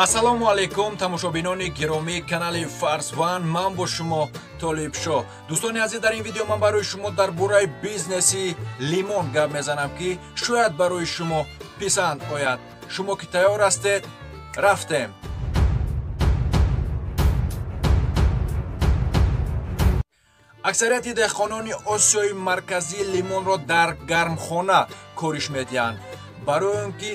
Ассалому алайкум тамошобинони гиромии канали Фарзван, ман бо шумо Толибшоҳ. Дӯстони азиз, дар ин видео ман барои шумо дар бораи бизнеси лимон гап мезанам, ки шояд барои шумо писанд ояд. Шумо ки тайёр ҳастед, рафтем. Аксарияти деҳқонони Осиёи Марказӣ лимонро дар гармхона кориш медиҳанд, барои он ки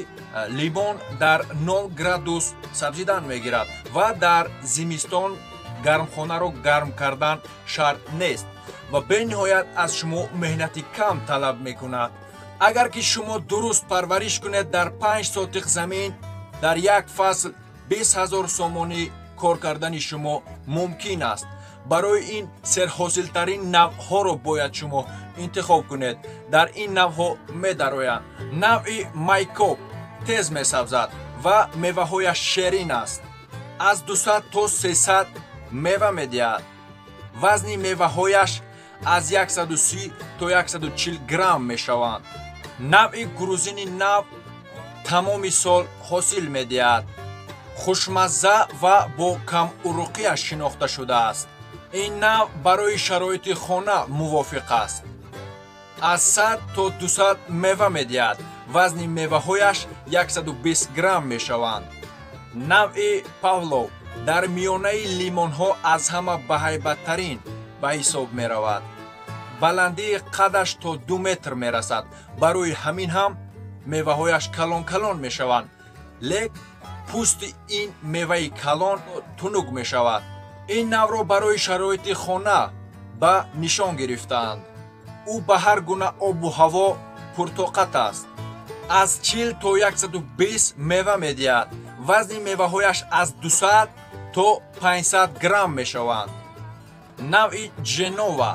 лимон дар 0 градус сабзидан мегирад ва дар зимистон гармхонаро гарм кардан шарт нест ва бениҳоят аз шумо меҳнати кам талаб мекунад. Агар ки шумо дуруст парвариш кунед, дар 5 сотиқ замин дар як фасл 20 000 сомонӣ кор кардани шумо мумкин аст. Барои ин серҳосилтарин навъҳоро бояд шумо интихоб кунед. Дар ин навъҳо медароянд: навъи Майкоп тез месабзад ва меваҳояш шерин аст. Аз 200 то 300 мева медиҳад. Вазни меваҳояш аз 130 то 140 грамм мешаванд. Навъи грузини нав тамоми сол ҳосил медиҳад. Хушмазза ва бо камуруқияш шинохта шудааст. Ин нав барои шароити хона мувофиқ аст. Аз 100 то 200 мева медиҳад. Вазни меваҳояш 120 грамм мешаванд. Навъи Павлов дар миёнаи лимонҳо аз ҳама баҳайбаттарин ба ҳисоб меравад. Баландии қадаш то 2 метр мерасад. Барои ҳамин ҳам меваҳояш калон-калон мешаванд. Лек пӯсти ин меваи калон тунук мешавад. Ин навъро барои шароити хона ба нишон гирифтаанд. Ӯ ба ҳар гуна обу ҳаво пуртоқат аст. Аз 40 то 120 мева медиҳад. Вазни меваҳояш аз 200 то 500 грамм мешаванд. Навъи Ҷенова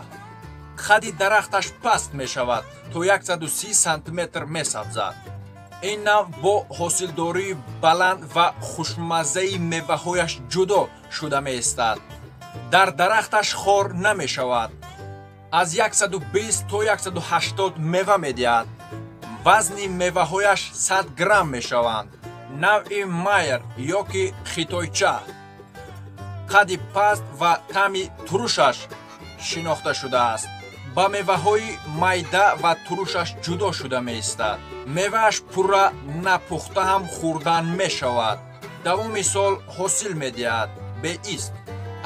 қади дарахташ паст мешавад, то 130 сантиметр месабзад. Ин навъ бо ҳосилдории баланд ва хушмаззаи меваҳояш ҷудо шуда меистад. Дар дарахташ хор намешавад. Аз 120 то 180 мева медиҳад. Вазни меваҳояш 100 грамм мешаванд. Навъи Майер ё ки хитойча қади паст ва таъми турушаш шинохта шудааст. Ба меваҳои майда ва турушаш ҷудо шуда меистад. Мевааш пурра напухта ҳам хӯрдан мешавад. Давоми сол ҳосил медиҳад, беист.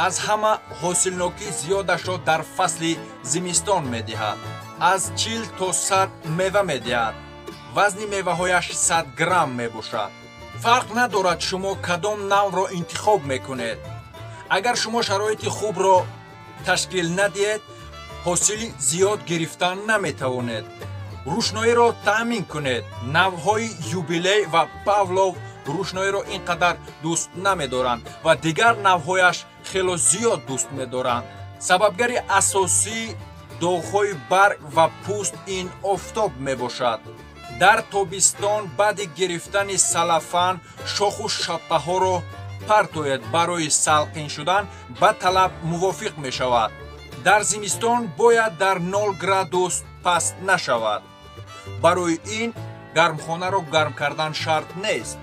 Аз ҳама ҳосилнокӣ зиёдашро дар фасли зимистон медиҳад. Аз 40 то 100 мева медиҳад. Вазни меваҳояш 100 грамм мебошад. Фарқ надорад шумо кадом навъро интихоб мекунед. Агар шумо шароити хубро ташкил надиҳед, ҳосили зиёд гирифтан наметавонед. Рӯшноиро таъмин кунед. Навъҳои Юбилей ва Павлов рӯшноиро ин қадар дӯст намедоранд ва дигар навъҳояш хело зиёд дӯст медоранд. Сабабгари асосии доғҳои барг ва пӯст ин офтоб мебошад. Дар тобистон баъди гирифтани салафан шоху шаппаҳоро партоед, барои салқин шудан ба талаб мувофиқ мешавад. Дар зимистон бояд дар 0 градус паст нашавад. Барои ин гармхонаро гарм кардан шарт нест.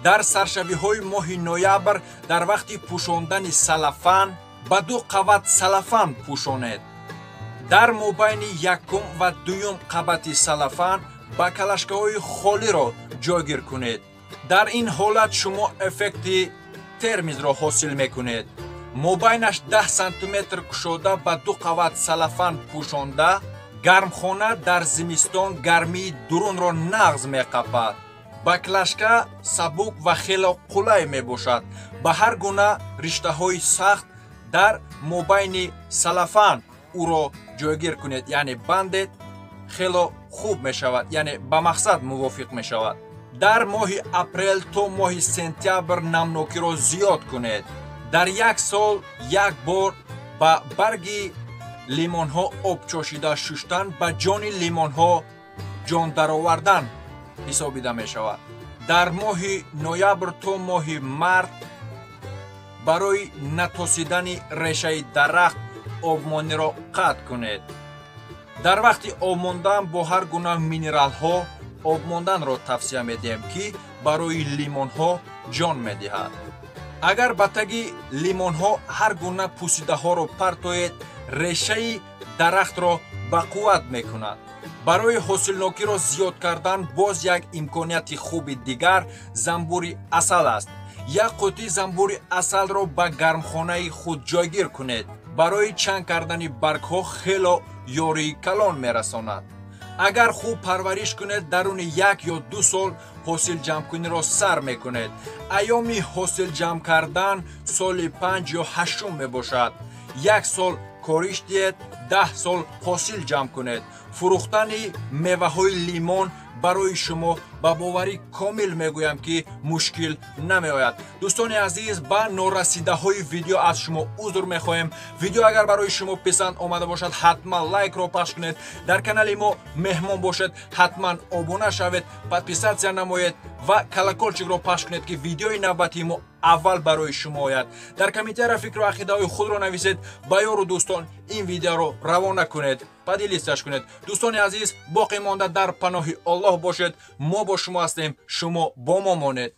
Дар саршавиҳои моҳи ноябр дар вақти пӯшондани салафан ба 2 қабат салафан пӯшонед. Дар мобайни якум ва дуюм қабати салафан ба калашкаҳои холиро ҷойгир кунед. Дар ин ҳолат шумо эффекти термизро ҳосил мекунед. Мобайнаш 10 сантиметр кушода ба 2 қабат салафан пӯшонда, гармхона дар зимистон гармии дурунро нағз меқапад. Баклашка сабук ва хело қулай мебошад. Ба ҳар гуна риштаҳои сахт дар мобайни салафан ӯро ҷойгир кунед, яъне бандед, хело хуб мешавад, яъне ба мақсад мувофиқ мешавад. Дар моҳи апрел то моҳи сентябр намнокиро зиёд кунед. Дар як сол як бор ба барги лимонҳо об чошида шуштан ба ҷони лимонҳо ҷон даровардан ҳисобида мешавад. Дар моҳи ноябр то моҳи март барои натосидани решаи дарахт обмониро қатъ кунед. Дар вақти обмондан бо ҳар гуна минералҳо обмонданро тавсия медиҳем, ки Барои лимонҳо ҷон медиҳад. Агар ба таги лимонҳо ҳар гуна пусидаҳоро партоед, решаи дарахтро ба қувват мекунад. Барои ҳосилнокиро зиёд кардан боз як имконияти хуби дигар занбури асал аст. Як қуттӣ занбури асалро ба гармхонаи худ ҷойгир кунед. Барои чанг кардани баргҳо хело ёрии калон мерасонад. Агар хуб парвариш кунед, даруни 1 ё 2 сол ҳосилҷамъкуниро сар мекунед. Айёми ҳосилҷамъ кардан соли панҷ ё ҳаштум мебошад. Як сол кориш диҳед, 10 сол ҳосил ҷамъ кунед. Фурӯхтани меваҳои лимон барои шумо, ба боварӣ комил мегӯям, ки мушкил намеояд. Дӯстони азиз, ба норасидаҳои видео аз шумо узр мехоҳем. Видео агар барои шумо писанд омада бошад, ҳатман лайкро пахш кунед. Дар канали мо меҳмон бошед, ҳатман обуна шавед, подписаться намоед ва колокольчикро пахш кунед, ки видеои навбатии мо аввал барои шумо ояд. Дар комментария фикру ақидаҳои худро нависед. Ба ёру дӯстон ин видеоро равона кунед, поделиться кунед. Дӯстони азиз, боқӣ монда дар паноҳи Оллоҳ бошед. Мо бо шумо ҳастем, шумо бо мо монед.